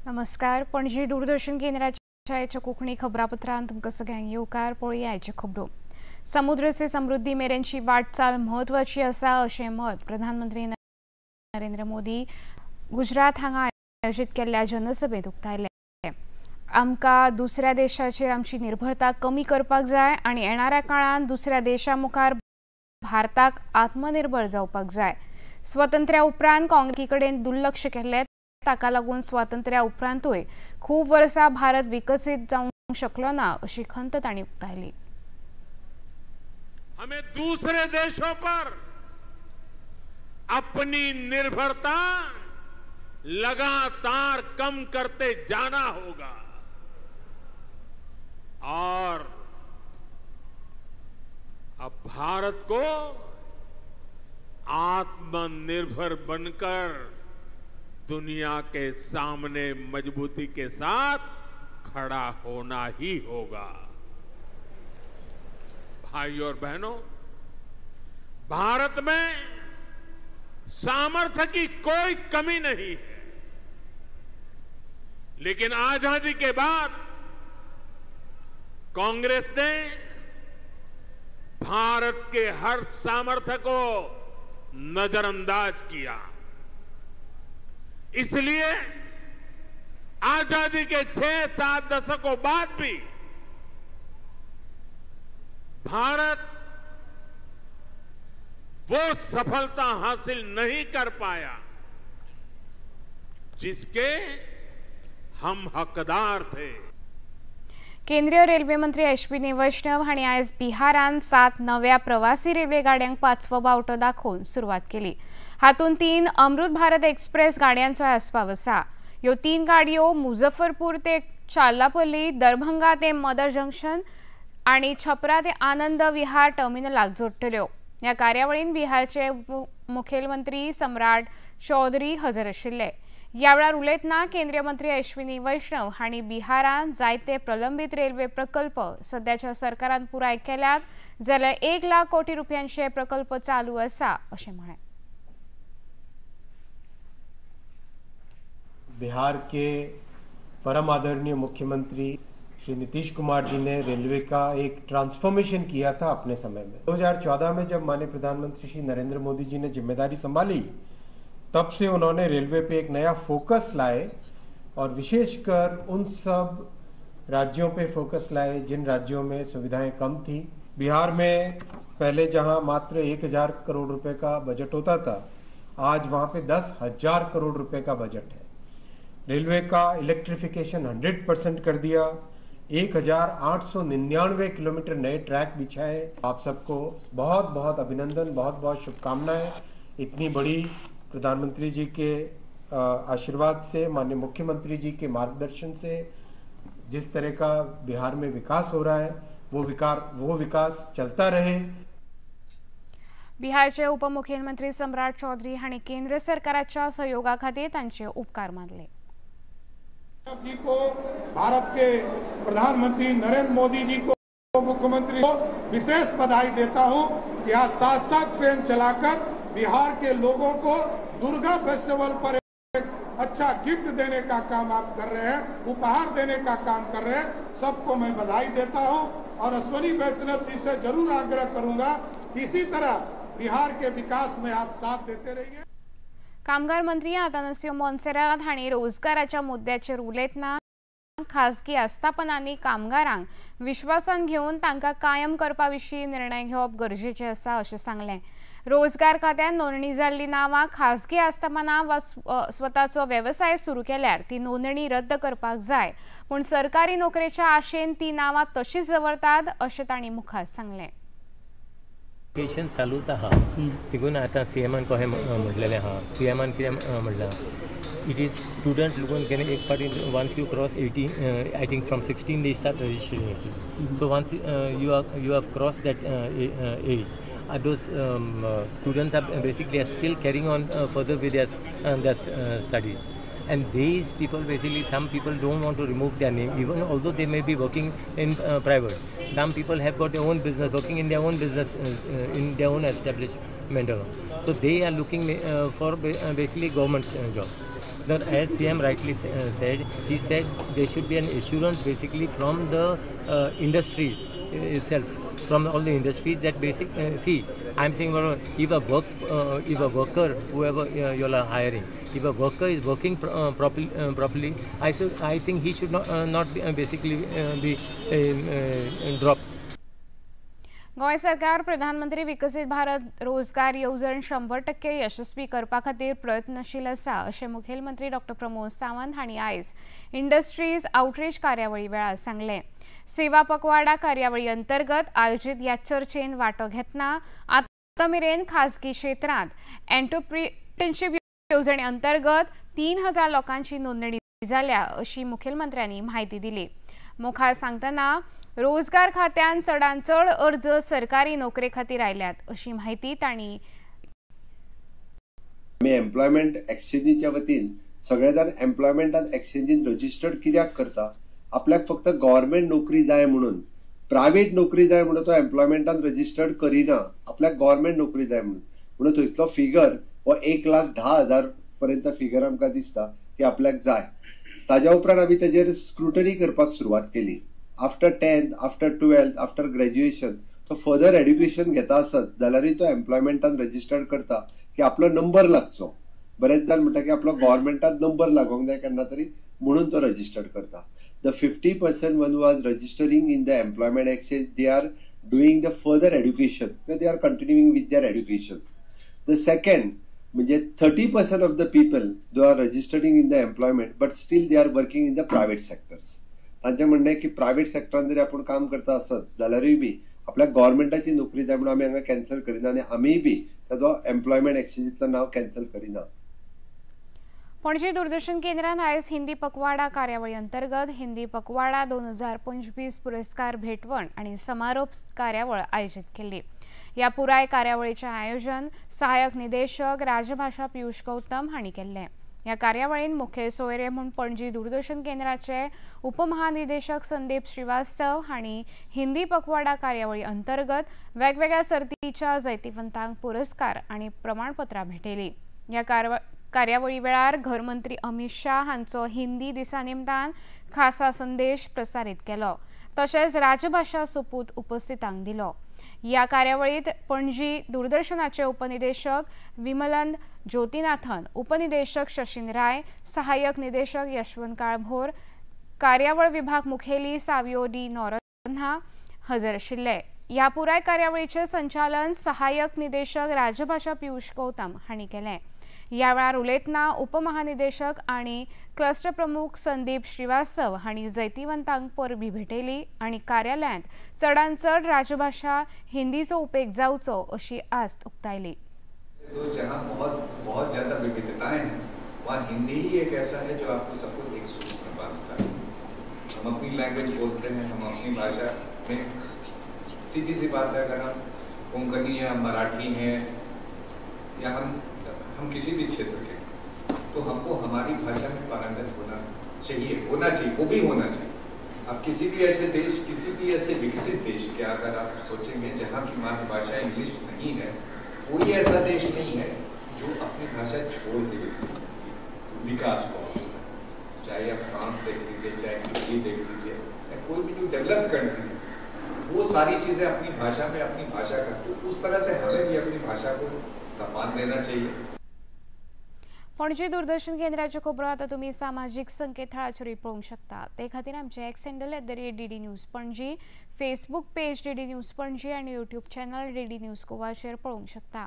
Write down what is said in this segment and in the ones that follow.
नमस्कार, पणजी दूरदर्शन केंद्राच्या आयच्या कोंकणी खबरापत्रांत तुमकां सगळ्यांक येवकार. पळोवया आयच्यो खबरो. समुद्र से समृद्धी मेरेनची वाटचाल म्हत्वाची आसा अशें मत प्रधानमंत्री नरेंद्र मोदी गुजरात हांगा आयोजीत केल्ल्या जनसभेत उक्तायलें. आमकां दुसऱ्या देशाचेर आमची निर्भरता कमी करपाक जाय आनी येणाऱ्या काळांत दुसऱ्या देशा मुखार भारताक आत्मनिर्भर जावपाक जाय. स्वातंत्र्या उपरांत काँग्रेसी कडेन दुर्लक्ष केल्लें, ताका लागून स्वातंत्र्या उपरांतूय खूब वर्सां भारत विकसीत जावंक शकलो ना अशी खंत तांणी उक्तायली. हमें दूसरे देशों पर अपनी निर्भरता लगातार कम करते जाना होगा और अब भारत को आत्मनिर्भर बनकर दुनिया के सामने मजबूती के साथ खड़ा होना ही होगा। भाइयों और बहनों, भारत में सामर्थ्य की कोई कमी नहीं है, लेकिन आजादी के बाद कांग्रेस ने भारत के हर सामर्थ्य को नजरअंदाज किया। इसलिए आजादी के 6-7 दशकों बाद भी भारत वो सफलता हासिल नहीं कर पाया जिसके हम हकदार थे। केंद्रीय रेल्वे मंत्री अश्विनी वैष्णव हांणी आयज बिहारान 7 नव्या प्रवासी रेल्वे गाड्यांक 5वो बावटो दाखोवन सुरवात केली. हातूंत 3 अमृत भारत एक्सप्रेस गाडयांचो आस्पाव आसा. ह्यो 3 गाडयो मुजफ्फरपूर ते चार्लापल्ली, दरभंगा ते मदर जंक्शन आनी छपरा ते आनंद विहार टर्मिनलाक जोडटल्यो. ह्या कार्यावळीन बिहारचे मुखेलमंत्री सम्राट चौधरी हजर आशिल्ले. ह्या वेळार उलयतना केंद्रीय मंत्री अश्विनी वैष्णव हांणी बिहारान जायते प्रलंबीत रेल्वे प्रकल्प सद्याच्या सरकारान पुराय केल्यात, जाल्यार 1 लाख कोटी रुपयांचे प्रकल्प चालू आसा अशें म्हळें. बिहार के परम आदरणीय मुख्यमंत्री श्री नीतीश कुमार जी ने रेलवे का एक ट्रांसफॉर्मेशन किया था अपने समय में। 2014 में जब माननीय प्रधानमंत्री श्री नरेंद्र मोदी जी ने जिम्मेदारी संभाली, तब से उन्होंने रेलवे पे एक नया फोकस लाए और विशेषकर उन सब राज्यों पे फोकस लाए जिन राज्यों में सुविधाएं कम थी। बिहार में पहले जहां मात्र 1000 करोड़ रुपए का बजट होता था, आज वहां पे 10,000 करोड़ रुपए का बजट है। रेलवे का इलेक्ट्रिफिकेशन 100% कर दिया, 1899 किलोमीटर नए ट्रैक बिछाए। आप सबको बहुत बहुत अभिनंदन, बहुत बहुत शुभकामनाएं। इतनी बड़ी प्रधानमंत्री जी के आशीर्वाद से, माननीय मुख्यमंत्री जी के मार्गदर्शन से जिस तरह का बिहार में विकास हो रहा है, वो विकास चलता रहे। बिहारचे उपमुख्यमंत्री सम्राट चौधरी हांणी केंद्र सरकाराच्या सहयोगा खातीर तांचे उपकार मानले. जी को, भारत के प्रधानमंत्री नरेंद्र मोदी जी को, मुख्यमंत्री को विशेष बधाई देता हूं कि आज 7-7 ट्रेन चलाकर बिहार के लोगों को दुर्गा फेस्टिवल पर एक अच्छा गिफ्ट देने का काम आप कर रहे हैं, उपहार देने का काम कर रहे हैं। सबको मैं बधाई देता हूं और अश्विनी वैष्णव जी से जरूर आग्रह करूंगा कि इसी तरह बिहार के विकास में आप साथ देते रहिए। कामगार मंत्री आतानासियो मोन्सेरात हांणी रोजगाराच्या मुद्द्याचेर उलयतना खासगी आस्थापनांनी कामगारांक विश्वासान घेवन तांकां कायम करपा विशीं निर्णय घेवप गरजेचें आसा अशें सांगलें. रोजगार खात्यान नोंदणी जाल्ली नांवां खासगी आस्थापनां वा स्वताचो वेवसाय सुरू केल्यार ती नोंदणी रद्द करपाक जाय, पूण सरकारी नोकरेच्या आशेन ती नांवां तशीच दवरतात अशें तांणी मुखार सांगलें. एप्लिकेशन चालूच आहा, तिगून आतां सीएमान कशें म्हटलेलें आहा, सीएमान कितें म्हणलां, it is student लुगून केन्ना एक फावटी once you cross 18, I think from 16 they start registering actually. So once you have cross that age, those students are basically are still carrying on further with their studies, and these people basically, some people don't want to remove their name even although they may be working in private. Some people have got their own business, working in their own business, in their own establishment. So they are looking for basically government jobs. Then as CM rightly said, he said there should be an assurance basically from the industries itself, from all the industries that basic see, I am saying if a worker, whoever you all are hiring, if a worker is working properly, I think he should not be, basically be dropped. Goa सरकार प्रधानमंत्री विकसित भारत रोजगार येवजण 100% यशस्वी करपा खातीर प्रयत्नशील आसा अशें मुखेलमंत्री डॉ प्रमोद सावंत हांणी आयज इंडस्ट्रीज आउटरीच कार्यावळी वेळार सांगलें. सेवा पखवाडा कार्यावळी अंतर्गत आयोजीत ह्या चर्चेन वांटो घेतना आतां मेरेन खासगी क्षेत्रांत एंटरप्रिनरशीप येवजणे अंतर्गत 3000 लोकांची नोंदणी जाल्या अशी मुखेलमंत्र्यांनी म्हायती दिली. मुखार सांगतना रोजगार खात्यान चडान चड अर्ज सरकारी नोकरे खातीर आयल्यात अशी म्हायती तांणी. आमी एम्प्लॉयमेंट एक्सचेंजीच्या वतीन सगळे जाण एम्प्लॉयमेंटान एक्सचेंजीन रजिस्टर्ड कित्याक करता? आपल्याक फक्त गव्हर्मेंट नोकरी जाय म्हणून, प्रायव्हेट नोकरी जाय म्हणून तो एम्प्लॉयमेंटान रजिस्टर्ड करिना, आपल्याक गव्हर्मेंट नोकरी जाय म्हणून. म्हणून थंयसलो फिगर हो 1,10,000 पर्यंत फिगर आमकां दिसता की आपल्याक जाय. ताज्या उपरांत आमी ताजेर स्क्रुटनी करपाक सुरवात केली. After 10th, after 12th, after graduation तो फर्दर एड्युकेशन घेता आसत जाल्यारूय तो एम्प्लॉयमेंटान रजिस्टर्ड करता की आपलो नंबर लागचो. बरेच जाण म्हणटा की आपलो गव्हर्मेंटान नंबर लागोंक जाय केन्ना तरी म्हणून तो रजिस्टर्ड करता. The 50% one was registering in the employment exchange, they are doing the further education, they are continuing with their education. The second म्हणजे 30% of the people they are registering in the employment but still they are working in the private sectors. तांचें म्हणणें की private सेक्टरान जरी आपूण काम करता आसत जाल्यारूय बी आपल्याक गव्हर्मेंटाची नोकरी जाय म्हणून आमी हांगा कॅन्सल करिना आनी आमीय बी ताजो एम्प्लॉयमेंट एक्सचेंजींतलो नांव कॅन्सल करिना. पणजी दूरदर्शन केंद्रान आयज हिंदी पखवाडा कार्यावळी अंतर्गत हिंदी पखवाडा 2025 पुरस्कार भेटवण आनी समारोप कार्यावळ आयोजीत केल्ली. ह्या पुराय कार्यावळीचें आयोजन सहायक निदेशक राजभाषा पियुष गौतम हांणी केल्लें. ह्या कार्यावळीन मुखेल सोयरे म्हूण पणजी दूरदर्शन केंद्राचे उपमहानिदेशक संदीप श्रीवास्तव हांणी हिंदी पखवाडा कार्यावळी अंतर्गत वेगवेगळ्या सर्तीच्या जैतिवंतांक पुरस्कार आनी प्रमाणपत्रां भेटयली. ह्या कार्यावळी वेळार घरमंत्री अमित शाह हांचो हिंदी दिसा निमतान खासा संदेश प्रसारीत केलो, तशेंच राजभाषा सोपूत उपस्थितांक दिलो. ह्या कार्यावळीत पणजी दूरदर्शनाचे उपनिदेशक विमलन ज्योतिनाथन, उपनिदेशक शशीन राय, सहाय्यक निदेशक यशवंत काळभोर, कार्यावळ विभाग मुखेली सावियो डी नोरन्हा हजर आशिल्ले. ह्या पुराय कार्यावळीचें संचालन सहाय्यक निदेशक राजभाषा पियुष गौतम हांणी केलें. ह्या वेळार उलयतना उपमहानिदेशक आनी क्लस्टर प्रमुख संदीप श्रीवास्तव हांणी जैतिवंतांक परबी भेटयली आनी कार्यालयांत चडान चड राजभाषा हिंदीचो उपेग जावचो अशी आस्त उक्तायली. तो जहाँ बहुत बहुत ज़्यादा विविधताएं हैं वहाँ हिंदी ही एक ऐसा है जो आपको सबको एक सूत्र में बांधता है. हम अपनी लैंग्वेज बोलते हैं, हम अपनी भाषा में, सीधी सी बात है, अगर हम कोंकणी या मराठी हैं या हम किसी भी क्षेत्र के, तो हमको हमारी भाषा में पारंगत होना चाहिए, होना चाहिए, वो भी होना चाहिए. आप किसी भी ऐसे देश, किसी भी ऐसे विकसित देश के अगर आप सोचेंगे जहाँ की मातृभाषा इंग्लिश नहीं है, कोई ऐसा देश नहीं है जो अपनी भाषा छोड़ के विकसित विकास हुआ उसका. चाहे आप फ्रांस देख लीजिए, चाहे इटली देख लीजिए, चाहे कोई भी जो डेवलप्ड कंट्री है, वो सारी चीज़ें अपनी भाषा में, अपनी भाषा का, तो उस तरह से हमें भी अपनी भाषा को सम्मान देना चाहिए. पणजी दूरदर्शन केंद्राच्यो खबरो आतां तुमी सामाजीक संकेतथळाचेरूय पळोवंक शकता. ते खातीर आमचें X handle @DD News Panaji, Facebook page DD News Panaji आनी यूट्यूब चॅनल DD news गोवाचेर पळोवंक शकता.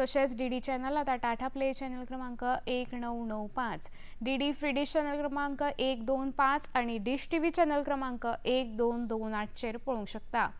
तशेंच DD channel आतां टाटा प्ले चॅनल क्रमांक 1995, DD फ्री डिश चॅनल क्रमांक 125 आनी डिश TV channel क्रमांक 1228चेर पळोवंक शकता.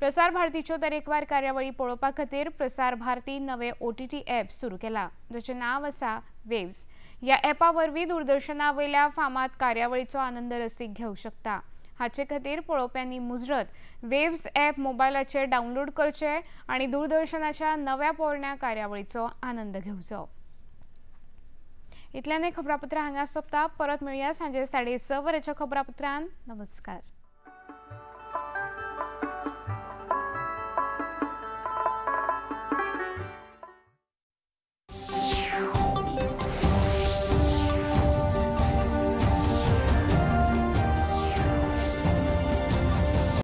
प्रसार भारतीच्यो तरेकवार कार्यावळी पळोवपा खातीर प्रसार भारती नवे OTT app सुरू केला, जाचें नांव आसा वेव्स. ह्या ॲपा वरवीं दूरदर्शना वयल्या फामाद कार्यावळीचो आनंद रसीक घेवं शकता. हाचे खातीर पळोवप्यांनी मुजरत वेव्स ॲप मोबायलाचेर डावनलोड करचें आनी दूरदर्शनाच्या नव्या पोरण्या कार्यावळीचो आनंद घेवचो. इतल्यान खबरापत्र हांगा सोंपता. परत मेळया सांजे 6:30 वरांच्या खबरापत्रान. नमस्कार.